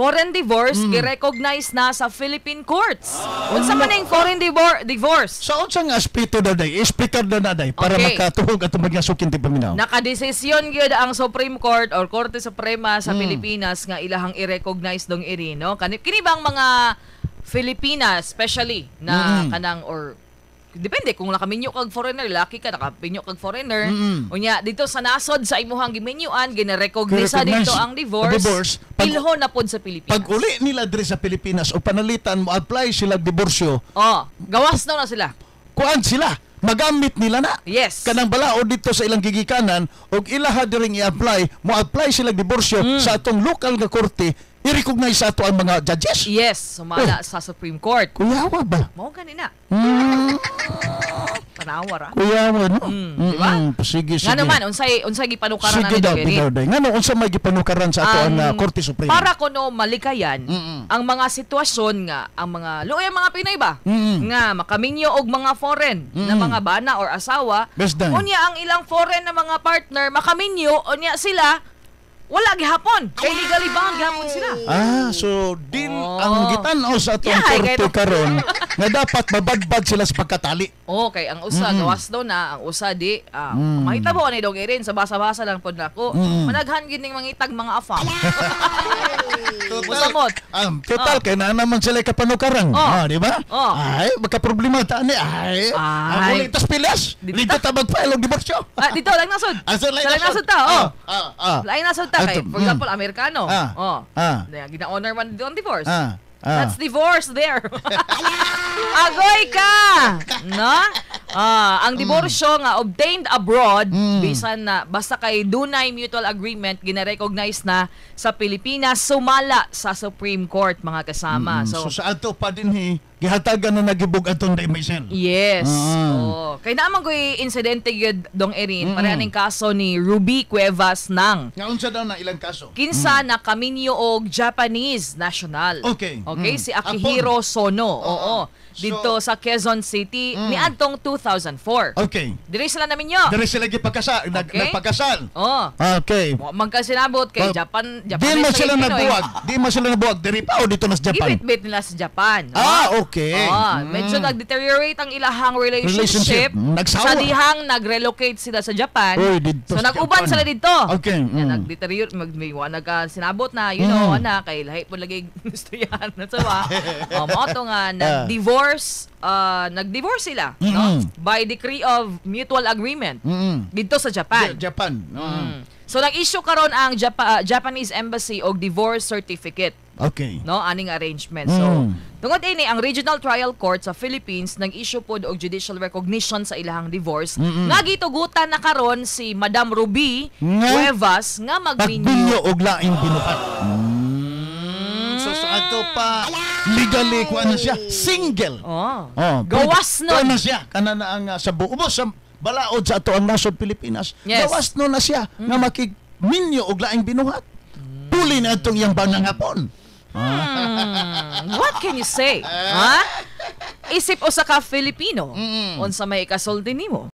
Foreign divorce gi-recognize na sa Philippine courts. Unsa man ning foreign divorce? Sa unsa nga aspeto daw, day? Explicar daw na, day, para makatuhog atong mga suking tigpaminaw. Nakadesisyon gyud ang Supreme Court or Korte Suprema sa Pilipinas nga ilahang i-recognize, Dong Erin, no? Kani kini bang mga Filipinas especially na kanang or depende kung nakaminyo kag foreigner, laki ka, nakaminyo kag foreigner. Unya dito sa nasod sa imuhang giminyuan, gina-recognize Gi-recognize dito ang divorce. Divorce. Pilho na pod sa Pilipinas. Pag uli nila diri sa Pilipinas o panalitan mo apply sila diborsyo, Oh, gawas na na sila. Kuan sila, magamit nila na. Kanang balaod dito sa ilang gigikanan og ilaha diring i-apply, mo apply sila diborsyo sa atong lokal nga korte, i-recognize sa ato ang mga judges. Yes, sumala sa Supreme Court. Kuyawa ba? Mao gani na. Tanawa ra. Kuyawa, no? Di ba? Sige, sige. Nga naman, unsay unsay gipanukaran Sige na daw, ni daw, day. Ngano, unsa may gipanukaran sa ato ang Korte Suprema? Para kuno malikayan ang mga sitwasyon nga ang mga luoy ang mga Pinoy ba nga makaminyo og mga foreign na mga bana or asawa, Best day. Unya ang ilang foreign na mga partner makaminyo, unya sila wala gihapon kay legally bound gihapon sila. Ah, so deal ang gitan-aw sa atong Yeah, korte karon nga dapat mabadbad sila sa pagkatali. Okay, ang usa gawas daw na, ang usa di mahitabo ani, Dong Erin, sa basa-basa lang pod nako. Managhan gid ning mangitag mga afam. Musamot. Total kay na naman sila kapanukaran. Oh. Ah, di ba? Oh. Ay, magka-problema ta ani. Ay, Ay. ang uli tas pilas. Dito Dito ta mag-file og diborsyo. Ah, dito lang nasod. Ah, so, Sa laing nasod ta, oh. Laing nasod ta kay Ato, for example, Amerikano. Oh. Gina-honor man dito ang divorce. That's divorce there. Agoy ka! No? Ah, ang diborsyo nga obtained abroad, bisan na basta kay dunay mutual agreement, gina-recognize na sa Pilipinas sumala sa Supreme Court, mga kasama. So, So, sa ato pa din hi, gihatagan na nagibog atong day Maisel. Yes. Oh. Kay naman ko'y insidente gyud, Dong Erin, pareha ning kaso ni Ruby Cuevas nang Nga unsa daw na ilang kaso? Kinsa na kaminyo og Japanese national. Okay, si Akihiro Sono. Oo. Dito sa Quezon City niadtong 2004. Okay. Diri sila naminyo. Dire sila gipagkasal, nagpakasal. Oh. Okay. Wa man ka sinabot kay Well, Japan di Japanese man lagi sila Pinoy. Nabuwag. Di man sila nabuwag. Diri pa o dito na sa Japan? Gibit-bit nila sa Japan. No? Ah, okay. Oh, medyo nag-deteriorate ang ilahang relationship. Relationship. Nagsawa. Sa dihang nag-relocate sila sa Japan. Uy, didto So sa nag-uban Japan. sila didto. Yan, nag-deteriorate, mag may wa nagka sinabot na, ana kay lahi po lagi gusto yan. So, oh, mao to nga nag-divorce sila, no? By decree of mutual agreement didto sa Japan. Japan. So nag-issue karon ang Japanese Embassy og divorce certificate, no, aning arrangement. So tungod ini, ang Regional Trial Court sa Philippines nag-issue pod og judicial recognition sa ilahang divorce nga gitugutan na karon si Madam Ruby Nga? Cuevas nga magminyo. Pagminyo og laing binuhat. So sa ato pa legally kuan na siya, single. Oh. Oh, Gawas kuan nun. Na siya kana na ang sa buo sa balaod sa ato ang nasod Pilipinas. Gawas no na siya nga makigminyo og laing binuhat. Puli na atong iyang banang Hapon. What can you say? Ha? Isip usa ka Filipino, unsa may ikasulti nimo?